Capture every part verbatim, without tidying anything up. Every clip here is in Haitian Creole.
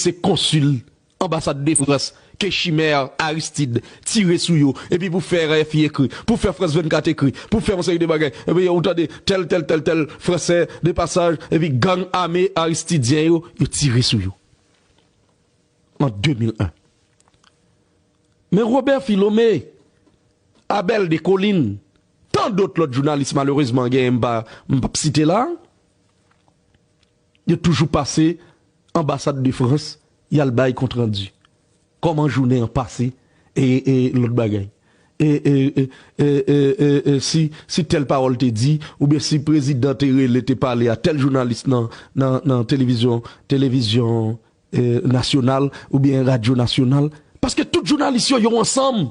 se konsil, anbasad de Frans, ke Chimè, Aristide tire sou yo, epi pou fè R F I ekri, pou fè France vingt-quatre ekri, pou fè yon seri de bagay, epi ou tande tèl, tèl, tèl, tèl Fransè de pasaj, epi gang ame aristidyen yo, yo tire sou yo. An de mil en. Men Robert Philomé, Abel Descollines, tan dòt lòt jounalis, malerezman, genyen m pa, m p ap site la, yo toujou pase anbasad de Frans, y al bay kontrandi. Kòman jounen an pase, e, e lòt bagay. E, e, e, e, e, e, e, si, si tèl pawòl te di, oubyen si prezidan te rele, te pale a tèl jounalis nan, nan, nan televizyon, televizyon, e, nasyonal, oubyen radyo nasyonal. Paske tout jounalis yo, yo ansanm.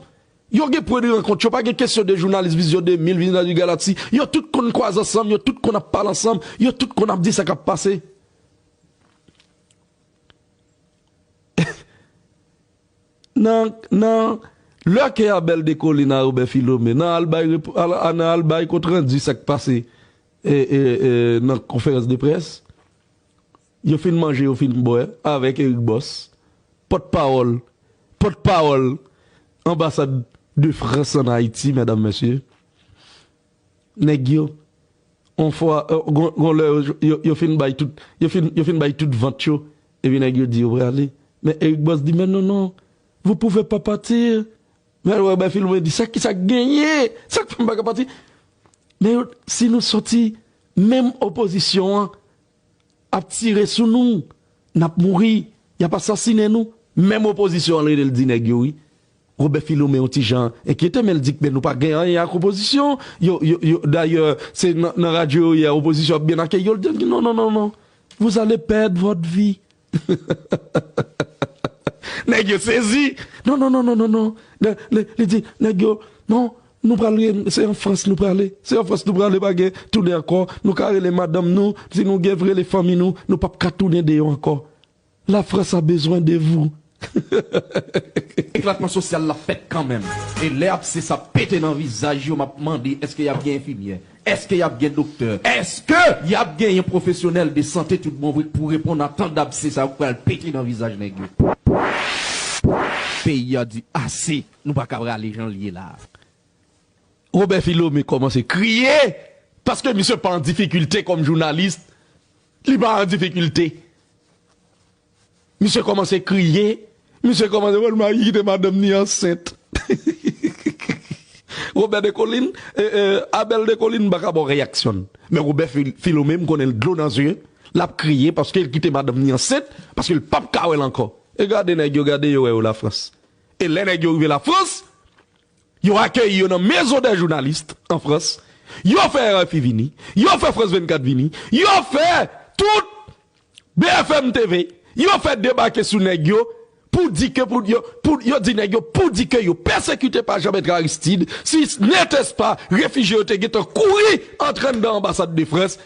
Yo gen pwen de rankont, yo pa gen kesyon de jounalis Vizyon de mil, Vizyon de Galati. Yo tout konn kwaze ansanm, yo tout konn ap pale ansanm, yo tout konn ap di sa k ap pase. Nan, nan, lè ke Abel Descollines a Robert Philomé, nan al bay, rep- al- a- nan al bay kontrandi sa k pase, e, e, e, nan konferans de près, yo fin manje, yo fin bwè avèk Eric Boss, pòtpawòl, pòtpawòl anbasad de Frans an Ayiti, medam, mesye. Nèg yo, on fwa, e, gon, gon lè yo, yo, yo fin bay tout, yo fin, yo fin bay tout vant yo, epi nèg yo di yo prale. Men Eric Boss di, men non, non, vous pouvez pas partir. Men Robert Philomé di, sa ki sa k genyen? Sa k fè m pa ka pati? Men yo, si nou sòti, menm opozisyon an ap tire sou nou, n ap mouri, y ap asasinen nou. Menm opozisyon an rele l di nèg yo, wi. Robert Philomé yon ti jan enkyete, men l di, men nou pa gen anyen ak opozisyon. Yo, yo, yo, dayè, se nan, nan radyo yo yè, opozisyon ap byen akeyi yo. L di, non, non, non, non. Vous allez perdre votre vie. Nèg yo sezi. Non, non, non, non, non, non. Li, li, li di, nèg yo, non, nou pral, se an Frans nou prale. Se an Frans nou prale, pa gen tounen ankò. Nou ka rele madanm nou, si nou gen rele fanmi nou, nou p ap ka tounen deyò ankò. La France a besoin de vous. Eklatman sosyal la fèt kanmenm. E lè abse sa pete nan vizaj yo, m ap mande, èske y ap gen enfimyè? Èske y ap gen doktè? Èske y ap genyen pwofesyonèl de sante tout bon vre k pou reponn a tan dabse sa yo k pral pete nan vizaj nèg yo? Peyi a di ase, nou pa ka prale jan l ye la. Robert Philomé kòmanse kriye, paske misye pa an difikilte kòm jounalis, li pa an difikilte. Misye kòmanse kriye, misye kòmanse, "Bon, m a kite madanm ni ansent." Robert Descollines, e, e, Abel Descollines, m pa ka ba w reyaksyon l. Men Robert Phil- Philomé, m konnen l dlo nan zye, l ap kriye paske l kite madanm ni ansent, paske l p ap ka wè l ankò. E gade nèg yo, gade yo wè yo Lafrans. E lè nèg yo rive Lafrans, yo akeyi yo nan Maison des Journalistes an Frans, yo fè R F I vini, yo fè France vingt-quatre vini, yo fè tout B F M T V, yo fè debake sou nèg yo pou di ke pou yo, pou yo di nèg yo pou di ke yo pèsekite pa Jean Bertrand Aristide, si n'était pas refijye yo te gentan kouri antre anndan anbasad de Frans,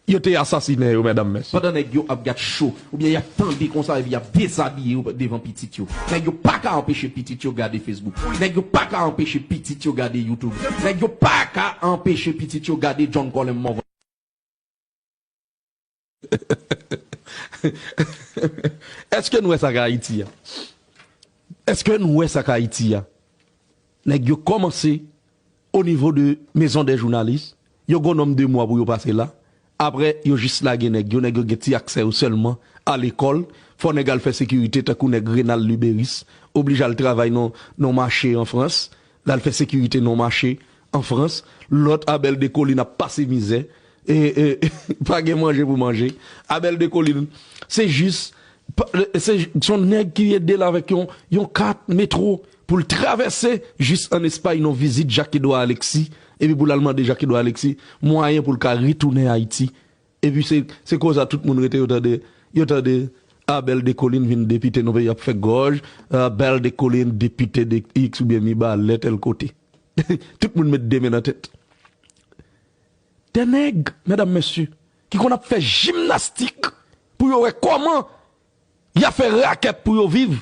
yo te asasinen yo, medam, mesye. Pandan nèg yo ap gad cho, oubyen y ap tande konsa epi y ap dezabiye yo devan pitit yo. Nèg yo pa ka anpeche pitit yo gade Facebook. Nèg yo pa ka anpeche pitit yo gade YouTube. Nèg yo pa ka anpeche pitit yo gade John Colem Morvan. Èske nou wè sa k Ayiti a? Èske nou wè sa k Ayiti a? Nèg yo kòmanse o nivo de Maison des Journalistes, yo gon nonm de mwa pou yo pase la. Apre, yo jis lage nèg yo, nèg yo gen ti aksè yo sèlman a lekòl. Fò nèg al fè sekirite tankou nèg Renald Luberice, oblije al travay nan, nan mache an Frans. L al fè sekirite nan mache an Frans. Lòt Abel Descollines ap pase mizè. E, e, pa gen manje pou manje. Abel Descollines, se jis, pa- se, se yon nèg ki ede l avèk yon, yon kat metro pou l travèse jis ann Espay nan vizit Jacques Edouard Alexis, epi pou l al mande Jacques Edouard Alexis mwayen pou l ka retounen Ayiti. Epi se, se konsa tout moun rete, yo tande, yo tande Abel Descollines vin depite nan peyi ap fè gòj, Abel Descollines depite de X oubyen Mibalè tèl kote. Tout moun met de men nan tèt. De nèg, medam, mesye, ki konn ap fè jimnastik pou yo wè kòman y ap fè rakèt pou yo viv.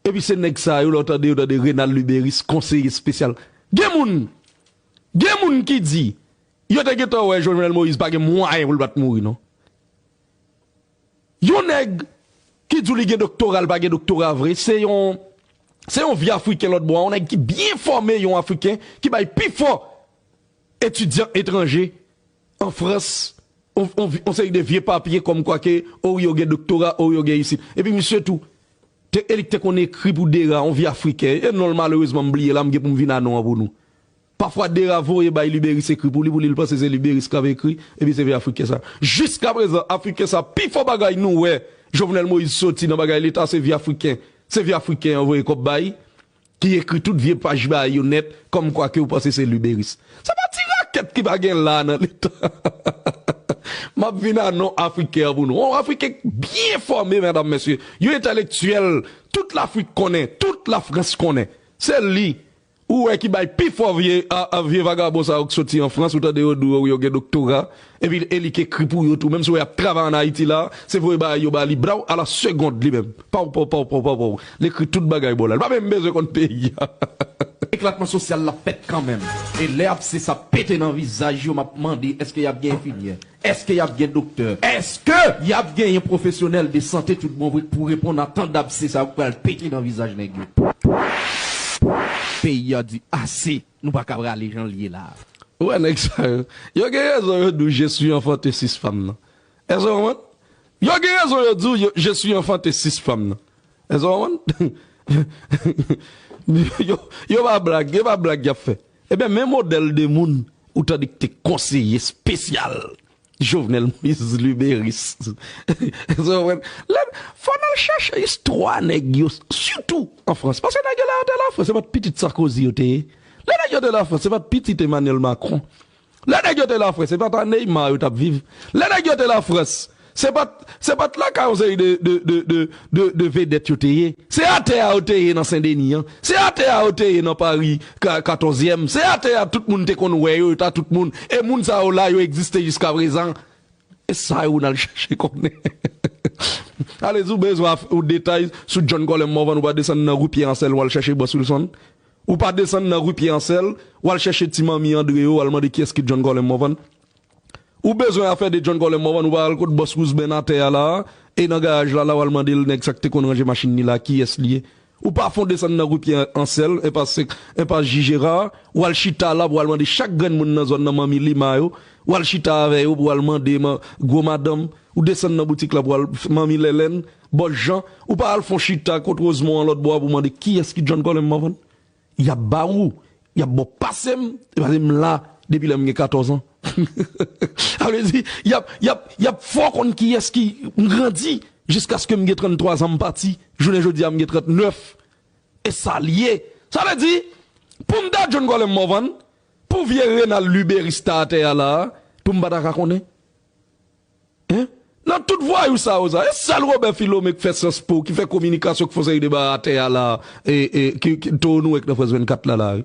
Epi se nèg sa yo, lè w tande yo, tande Renald Luberice, konseye espesyal. Gen moun, gen moun ki di, yo te gentan wè Jovenel Moïse pa gen mwayen pou l pa t mouri, non. Yon nèg ki di w li gen doktora, l pa gen doktora vre, se yon, se yon vye Afriken lòt bò a, yon nèg ki byen fòme, yon Afriken ki bay pifò etidyan etranje an Frans, on, on, on seri de vye papye kòmkwa ke, o wi, yo gen doktora, o wi, yo gen isit. Epi misye tou, te, e li k te konn ekri pou Dera, yon vye Afriken, e non l malerezman m bliye la, m gen pou m vin a non an pou nou. Pafwa Dera voye bay Liberis ekri pou li, pou li, li panse se Liberis k ap ekri, epi se vye Afriken sa. Jiskaprezan, Afriken sa, pi fò bagay nou wè Jovenel Moïse soti nan bagay leta, se vye Afriken. Se vye Afriken an voye kòb bay, ki ekri tout vye paj bay yo nèt, kòmkwa ke ou panse se Liberis. Se pa ti rakèt ki pa gen la nan leta. M ap vin a non Afriken an pou nou. Yon Afriken byen fòme, medam, mesye. Yon entèlektyèl, tout Lafrik konnen, tout Lafrans konnen. Se li. Ou wè ki bay pi fò vye, a, a, vye vagabon sa yo k soti an Frans, ou tande yo di w yo gen doktora, epi e li k ekri pou yo tou. Menm si w wè y ap travay ann Ayiti la, se voye bagay yo ba li, braw, a la segond li menm. Paw, paw, paw, paw, paw, paw. Li ekri tout bagay bò la. Li pa menm bezwen konn peyi a. Eklatman sosyal la fèt kanmenm. E lè abse sa pete nan vizaj yo, m ap mande èske y ap gen enfimyè? Èske y ap gen doktè? Èske y ap genyen pwofesyonèl de sante tout bon vre k pou reponn a tan d abse sa yo k pral pete nan vizaj nèg yo? Peyi a di ase, nou pa ka prale jan l ye la a. Ou wè nèg sa yo. Yo gen rezon yo di w je suis enfanté six femmes nan. Èske w konprann? Yo gen rezon yo di w yo, je suis enfanté six femmes nan. Èske w konprann? Yo, yo pa blag, yo pa blag y ap fè. Ebyen, men modèl de moun ou tande ki te konseye espesyal Jovenel Moïse Liberis. Èske w konprann? Lè, fò n al chèche istwa nèg yo, sitou an Frans. Paske nèg yo lè yo te Lafrans, se pa t pitit Sarkozy yo te ye. Lè nèg yo te Lafrans, se pa t pitit Emmanuel Macron. Lè nèg yo te Lafrans, se pa ta Neymar yo t ap viv. Lè nèg yo te Lafrans, se pa t, se pa t lakay yon seri de, de, de, de, de, de vedèt yo te ye. Se atè a yo te ye nan Sendeni an. Se atè a yo te ye nan Pari ka-, katòzyèm. Se atè a tout moun te konn wè yo, yo ta tout moun. E moun sa yo la, yo egziste jiskaprezan. E sa yo n al chèche konnen. Alezi, ou bezwen af-, ou detay sou John Colem Morvan, ou pa desann nan ri Pyè Ansèl, w al chèche Bòs Wilson. Ou pa desann nan ri Pyè Ansèl, w al chèche ti manmi Andre yo, w al mande kiyès ki John Colem Morvan. Ou bezwen afè de John Colem Morvan, ou pa al kot bòs Rouzben atè a la, e nan garaj la, la, w al mande l nèg sa k te konn ranje machin li la, kiyès li ye. Ou pa fon desann nan ri Pyè Ansèl, enpas, enpas Jij Gérard, w al chita la, w al mande chak grenn moun nan zòn nan, manmi Lima yo, w al chita avè yo, pou w al mande man-, gwo madanm, ou desann nan boutik la, pou w al f-, manmi Lèlèn, bòs Jan, ou pa al fon chita kot Rozmon an lòt bò a pou mande kiyès ki John Colem Morvan. Y ap ba ou, y ap ba w pase m, e pase m la depi lè m gen katòz an. Sa vle di, y ap, y ap, y ap fè w konn kiyès ki m grandi jiskaske m gen tranntwa zan m pati. Jounen jodi a m gen trantnèf. E sa l ye. Sa vle di, pou m ta John Colem Morvan, pou vye Renald Liberis ta atè a la a, pou m pa ta ka konnen. Hein? Nan tout vwayou sa yo sa, e sèl Robert Philomé k fè Sciences Po, ki fè kominikasyon, k fè yon seri de bagay atè a la, e, e, ki, ki, towo nou wè k nan France vennkat la la, wi.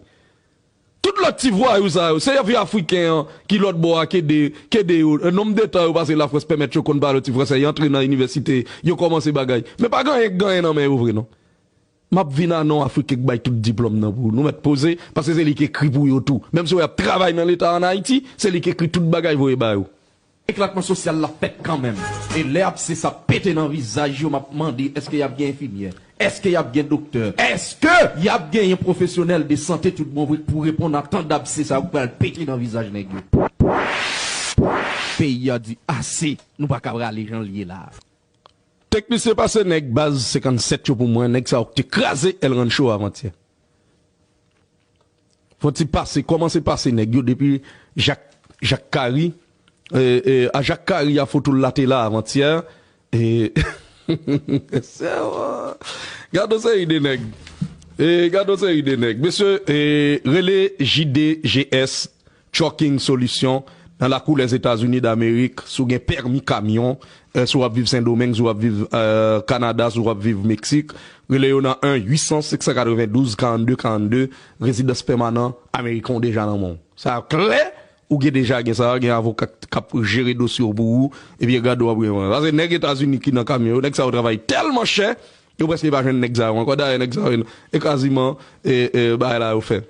Tout lòt ti vwayou sa yo, se vye Afriken an ki lòt bò a k ede, k ede yo. E nonb de tan yo pase Lafrans pèmèt yo konn pale ti fransè, y antre nan inivèsite, yo kòmanse bagay. Men pa gen anyen k genyen nan men yo vre, non. M ap vin a non Afriken k bay tout diplòm nan pou nou mèt poze, paske se li k ekri pou yo tou. Menm si w wè y ap travay nan leta ann Ayiti, se li k ekri tout bagay voye ba yo. Eklatman sosyal la fèt kanmenm. E lè abse sa pete nan vizaj yo, m ap mande èske y ap gen enfimyè? Èske y ap gen doktè? Èske y ap genyen pwofesyonèl de sante tout bon vre k pou reponn a tan d abse sa yo k pral pete nan vizaj nèg yo? Peyi a di ase, nou pa ka prale jan l ye la a. Teknisyen pase nèg baz senkannsèt yo pou mwen, nèg sa yo k te kraze El Rancho avantyè. Fò ti pase, kòmanse pase nèg yo depi Jak, Jak Kari, e, e, a Jak Kari a foto l la te la avantyè. E, gade yon seri de nèg. E, gade yon seri de nèg. Mesye, e, rele J D G S Trucking Solution nan lakou Lèzetazini Damerik, si w gen pèmi kamyon, e, si w ap viv Sendomeng, si w ap viv, e, Kanada, si w ap viv Meksik, rele yo nan en uit san senk san katrevendouz karannde karannde, rezidans pèmanan ameriken w deja nan men w. Sa klè, ou gen deja gen sa, gen avoka k, k ap jere dosye w pou ou, epi gade w ap gen. Paske nèg Etazini ki nan kamyon yo, nèg sa yo travay tèlman chè, yo prèske pa jwenn nèg sa yo ankò. Dayè, nèg sa yo, e kaziman, e, e, bagay la yo fè.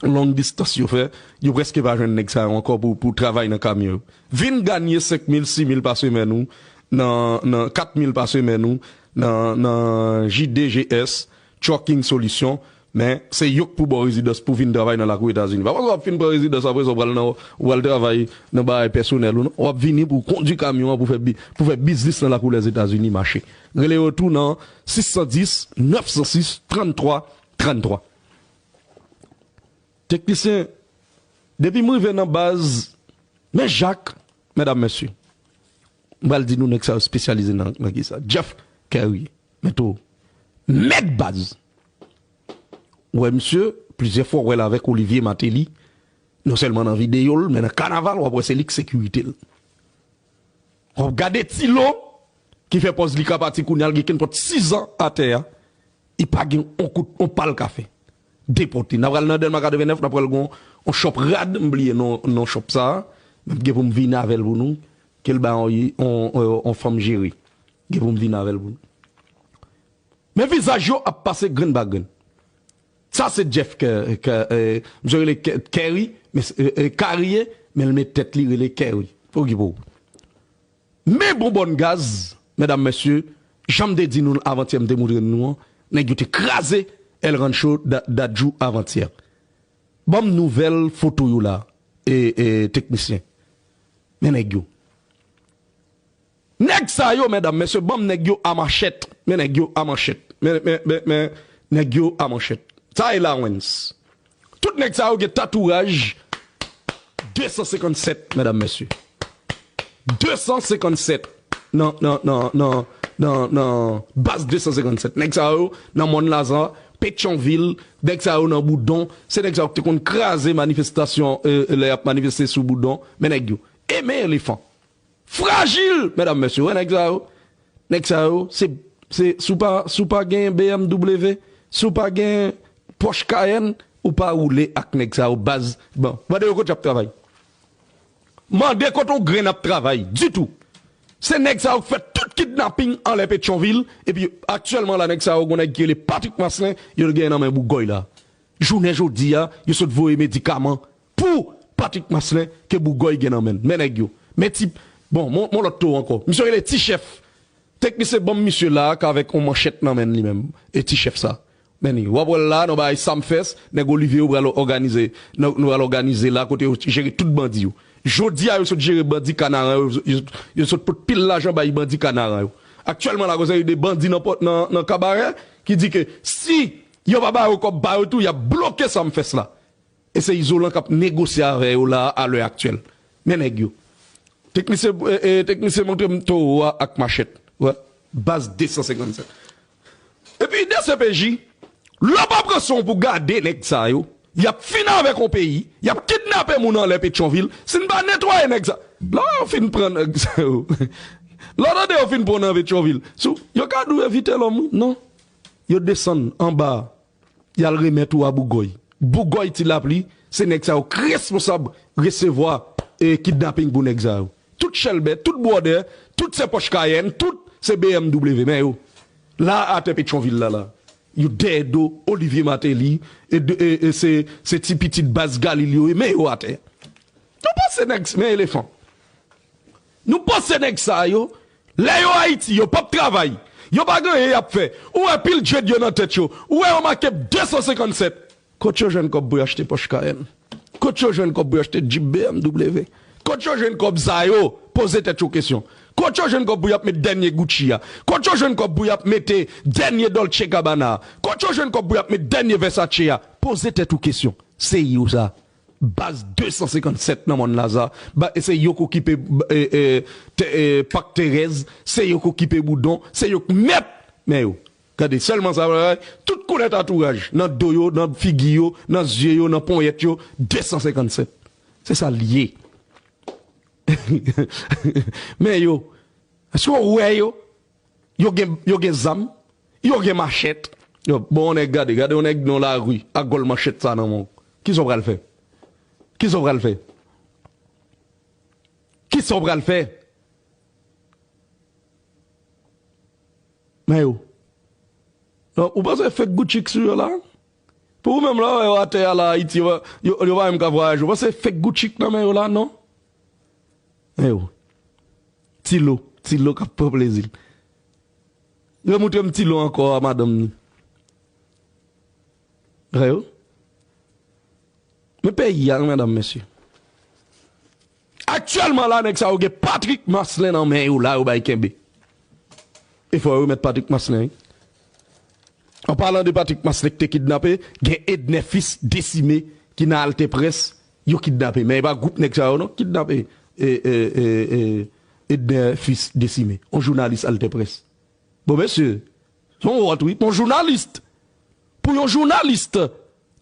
Long distance yo fè, yo prèske pa jwenn nèg sa yo ankò pou, pou travay nan kamyon yo. Vin ganye senk mil, sis mil pa semèn ou, nan, nan kat mil pa semèn ou, nan, nan J D G S Trucking Solution, men se yo k pou ba w rezidans pou vin travay nan lakou Etazini. Pa paske w ap fin pran rezidans apre sa, w pral nan, w pral travay nan bagay pèsonèl ou non. W ap vini pou w kondui kamyon an pou fè, bi- pou fè biznis nan lakou Lèzetazini mache. Rele yo tou nan sis san dis, nèf san sis, trann twa, trann twa. Teknisyen, depi m rive nan baz, men Jak, medam, mesye, m pral di nou nèg sa yo espesyalize nan, nan ki sa. Jeff Kerry, men tou, mèt baz. Ou wè misye, plizyè fwa w wè l avèk Olivier Martelly, non sèlman nan videyo l, men nan kanaval, w ap wè se li k sekirite l. W ap gade Tilo, ki fè pòz li ka pati kounye a, l gen kenpòt sizan atè a, li pa gen on kout, on pa l ka fè. Depòte. N a pral nan Dèlma katrevennèf, n a pral gon on chòp rad, m bliye non, non chòp sa a, men m gen pou m vin avè l pou nou, ke l ba on, on, on, on fanm jere. Gen pou m vin avè l pou nou. Men vizaj yo ap pase grenn pa grenn. Sa se Jeff Ke- Ke- eh, misye rele Ke- Kerry, men se- eh, eh, Carrier, men l met tèt li rele Kerry. Okipe w. Men bon bòn gaz, medam, mesye, jan m te di nou l avantyè, m te montre nou an, nèg yo te kraze El Rancho Da- Dadju avantyè. Ban m nouvèl foto yo la, e, e, teknisyen. Men nèg yo. Nèg sa yo, medam, mesye, ban m nèg yo a manchèt. Men nèg yo a manchèt. Men, men, men, men, nèg yo a manchèt. Sa e Lawens. Tout nèg sa yo gen tatouaj de san senkannsèt, medam, mesye. De san senkannsèt. Nan, nan, nan, nan, nan, nan baz de san senkannsèt. Nèg sa yo nan Mòn Laza, Petyonvil, nèg sa yo nan Boudon. Se nèg sa yo ki te konn kraze manifestasyon, eh, lè y ap manifeste sou Boudon. Men nèg yo. E men elefan. Frajil, medam, mesye, wè nèg sa yo. Nèg sa yo, se, se, si w pa, si w pa gen B M W, si w pa gen Porsche Cayenne, ou pa woule ak nèg sa yo, baz. Bon, mande yo kote y ap travay. Mande kote yon grenn ap travay, ditou. Se nèg sa yo k fè tout kidnaping anlè Petyonvil, epi aktyèlman la, nèg sa yo, gon nèg ki rele Patrick Marcelin, yo genyen nan men bougòy la. Jounen jodi a, yo sot voye medikaman pou Patrick Marcelin ke bougòy gen nan men l. Men nèg yo. Men ti, bon, mon, mon lòt towo ankò. Misye rele Ti Chèf. Teknisyen, ban m misye la, k avèk yon manchèt nan men li menm. E Ti Chèf sa. Men li, w ap wè l la, nan bagay Sumfest, nèg Olivier yo pral òganize, nou, nou pral òganize la, kote yo jere tout bandi yo. Jodi a, yo sot jere bandi Kanaran yo, yo, yo sot pot pil lajan bay bandi Kanaran yo. Aktyèlman la, gon seri de bandi nan, nan, nan Kabarè, ki di ke si yo pa ba yo kòb pa yo tou, y ap bloke Sumfest la. E se Izolan k ap negosye avè yo la a lè aktyèl. Men nèg yo. Teknisyen, e, e, teknisyen montre m towo a ak machèt. Wè. Baz de san senkannsèt. Epi D C P J, lè w pa pran swen w pou gade nèg sa yo, y ap fin avèk yon peyi, y ap kidnape moun anlè Petyonvil, si n pa netwaye nèg sa. Lè w fin pran nèg sa yo. Lè w tande yo fin pran nan Petyonvil. Sou, yo ka di w evite lòm, wi. Non. Yo desann anba a. Y al remèt ou a bougòy. Bougòy Ti Lapli, se nèg sa yo k responsab resevwa e kidnaping pou nèg sa yo. Tout chèlbè, tout bwòdè, tout se Porsche Cayenne, tout se B M W, men yo. La atè Petyonvil la, la. Yo dèyè do Olivier Martelly, e, de- e, e se, se ti pitit baz Galil yo ye, men yo atè. Nou panse nèg, men elefan. Nou panse nèg sa yo, lè yo Ayiti, yo p ap travay. Yo pa gen anyen y ap fè. Ou wè pil dread yo nan tèt yo. Ou wè yo make de san senkannsèt. Kot yo jwenn kòb pou y achte Porsche Cayenne? Kot yo jwenn kòb pou y achte Jeep B M W? Kot yo jwenn kòb sa yo? Poze tèt yo kesyon. Kot yo jwenn kòb pou y ap met dènye Gucci a? Kot yo jwenn kòb pou y ap mete dènye Dolce Gabbana a? Kot yo jwenn kòb pou y ap met dènye Versace a? Poze tèt ou kesyon. Se yo sa. Baz de san senkannsèt nan Mòn Laza. Ba, e se yo k okipe, e, e, te- e, Pak Terèz, se yo k okipe Boudon, se yo k mèt. Men yo, gade, sèlman sa, tout koulè tatouraj, nan do yo, nan figi yo, nan zye yo, nan ponyèt yo, de san senkannsèt. Se sa l ye. Men yo, èske w wè yo? Yo gen, yo gen zam, yo gen machèt. Yo, bon, yon nèg gade, gade yon nèg nan lari ak gòl manchèt sa nan men w. Kisa w pral fè? Kisa w pral fè? Kisa w pral fè? Men yo. Non, ou panse fake Gucci k sou yo la? Pou ou menm la, yo atè a la, Ayiti, yo, yo, yo pa menm ka vwayaje. Ou panse fake Gucci k nan men yo la, non? Men yo. Ti lo, ti lo k ap pran plezi l. Remoutre m ti lo ankò a madanm ni. Wè yo. Men peyi a, medam, mesye. Aktyèlman la, nèg sa yo gen Patrick Marcelin nan men yo la, yo bay kenbe. E fò yo remèt Patrick Marcelin, wi. An palan de Patrick Marcelin ki te kidnape, gen Edner Fils Décimé ki nan Altepresse, yo kidnape. Men e pa gwoup nèg sa yo non ki kidnape e, e, e, e, Edner Fils Décimé, yon jounalis Altepresse. Bon, mesye, se yon wont, wi, pou yon jounalis. Pou yon jounalis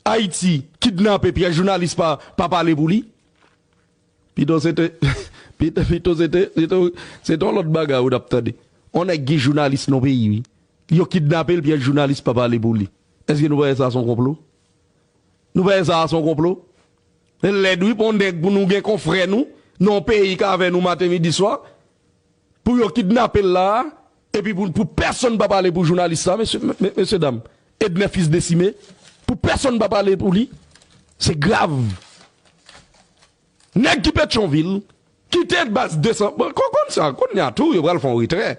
Ayiti kidnape, pyès jounalis pa, pa pale pou li. Pito se te, pito, pito se te, se te, se te yon lòt bagay ou t ap tande. On nèg ki jounalis nan peyi, wi. Yo kidnape l, pyès jounalis pa pale pou li. Èske nou pa wè sa se yon konplo? Nou pa wè sa se yon konplo? Se lèd, wi, pou yon nèg, pou nou gen konfrè nou, nan yon peyi k avè nou maten, midi, swa, pou yo kidnape l la a, epi pou, pou pèsonn pa pale pou jounalis sa, mesye, me-, me-, mesye dam, Edner Fils Décimé, pou pèsonn pa pale pou li, se grav. Nèg ki Petyonvil, kite baz de san, bon, kon, konn sa, kounye a tou, yo pral fè yon retrè.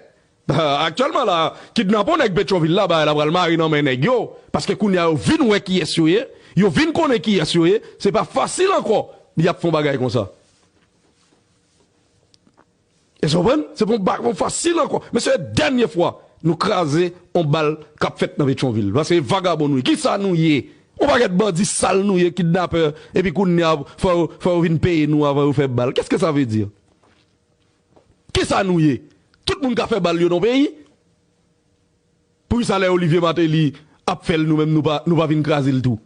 Aktyèlman la, kidnape yon nèg Petyonvil la, bagay la pral mare nan men nèg yo, paske kounye a yo vin wè kiyès yo ye, yo vin konnen kiyès yo ye, se pa fasil ankò, y ap fè yon bagay konsa. Èske w konprann? Se pa yon ba-, yon fasil ankò. Men se dènye fwa nou kraze yon bal k ap fèt nan Petyonvil. Paske vagabon nou ye. Kisa nou ye? Yon pakèt bandi sal nou ye, kidnapè. Epi kounye a, fò, fò yo vin peye nou avan yo fè bal. Qu'est-ce que ça veut dire? Kisa nou ye? Tout moun ka fè bal yo nan peyi. Poukisa lè Olivier Martelly ap fè l, nou menm nou pa, nou pa vin kraze l tou?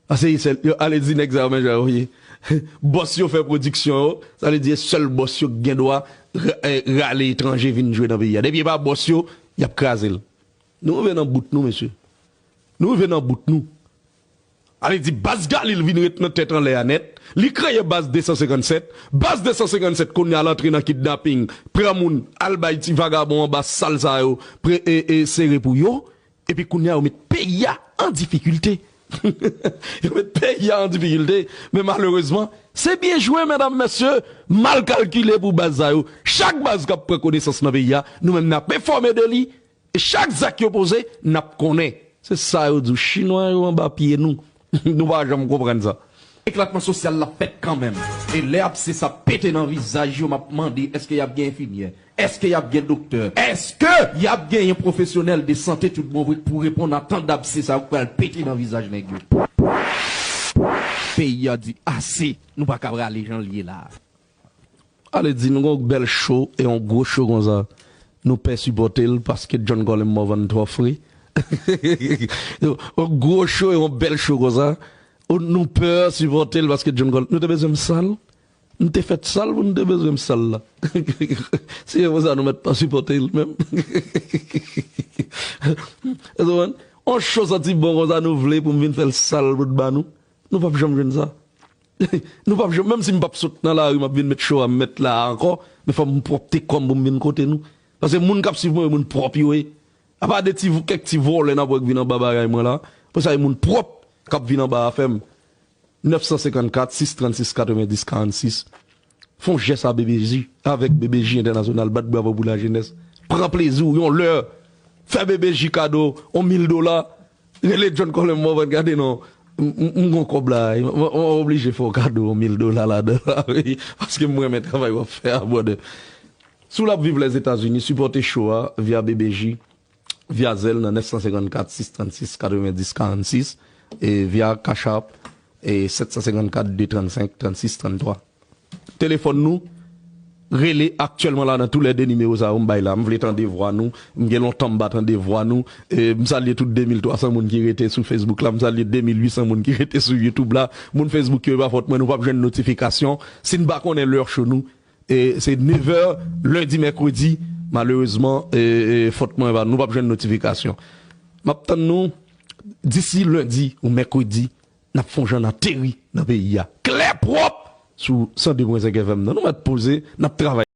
A Seyisèl, yo ale di nèg sa yo men jan yo ye. Bòs yo fè pwodiksyon yo, sa vle di e sèl bòs yo ki gen dwa ra-, eh, rale etranje vin jwe nan peyi a. Depi e pa bòs yo, y ap kraze l. Nou rive nan bout nou, mesye. Nou rive nan bout nou. Ale di baz Galil vin ret nan tèt anlè a nèt. Li kreye baz de san senkann sèt. Baz de san senkann sèt kounye a l antre nan kidnaping. Pran moun, al bay ti vagabon anba sal sa yo, pre-, e, e, sere pou yo. Epi kounye a yo met peyi a an difikilte. Yo met peyi a an difikilte. Men malerezman, se byen jwe, medam, mesye, mal kalkile pou baz sa yo. Chak baz k ap pran konesans nan peyi a, nou menm n ap enfòme de li. E chak zak yo poze, n ap konnen. Se sa yo di w, chinwa yo anba pye nou. Nou pa janm konprann sa. Eklatman sosyal la fèt kanmenm. E lè abse sa pete nan vizaj yo, m ap mande, èske y ap gen enfimyè? Èske y ap gen doktè? Èske y ap genyen pwofesyonèl de sante tout bon vre k pou reponn a tan d abse sa yo k pral pete nan vizaj nèg yo? Peyi a di ase, nou pa ka prale jan l ye la a. Ale di nou gon bèl cho e yon gwo cho konsa. Nou pè sipòte l paske John Colem Morvan twò fre. Yon gwo cho e yon bèl cho konsa. Ou nou pè sipòte l paske John Colem, nou te bezwen m sal. M te fèt sal pou nou te bezwen m sal la. Si e konsa nou mèt pa sipòte l menm. Èske w konprann? On cho santi bon konsa nou vle pou m vin fè l sal pou t ba nou. Nou p ap janm jwenn sa. Nou p ap janm, menm si m p ap sot nan lari, m ap vin met cho a, m met la a ankò, men fò m pwòpte kò m pou m vin kote nou. Paske moun k ap swiv mwen yo, moun pwòp yo ye. Apa de ti, kèk ti vòlè n ap wè k vin anba bagay mwen la, apre sa, e moun pwòp k ap vin anba afè m. Nèf san senkannkat, sis trannsis, katrevendis, karannsis. Fè yon jès a B B J, avèk B B J Entènasyonal, bat bravo pou lajenès. Pran plezi w yon lè. Fè B B J kado yon mil dola. Rele John Colem Morvan, gade non. M, m, m gon kòb la, m, m, m oblije fè w kado yon mil dola ladan la, wi. Paske m renmen travay w ap fè a, brother. Si w ap viv Lèzetazini, sipòte cho a via B B J, via Zelle nan nèf san senkannkat, sis trannsis, katrevendis, karannsis, e via Cash App, e sèt san senkannkat, de trannsenk, trannsis, tranntwa. Telefòn nou, rele aktyèlman la nan tou lè de nimewo sa yo m bay la. M vle tande vwa nou. M gen lontan m pa tande vwa nou. E, m salye tout de mil twa san moun ki rete sou Facebook la. M salye de mil uit san moun ki rete sou YouTube la. Moun Facebook yo, e pa fòt mwen, nou p ap jwenn notifikasyon. Si n pa konnen lè cho nou, e, se nevè, lendi, mèkredi, malerezman, e, e, fòt mwen, e pa, nou p ap jwenn notifikasyon. M ap tann nou disi lendi ou mèkredi. N ap fè yon jan n ateri nan peyi a. Klè, pwòp! Sou san de pwen senk F M nan. Nou mèt poze, n ap travay.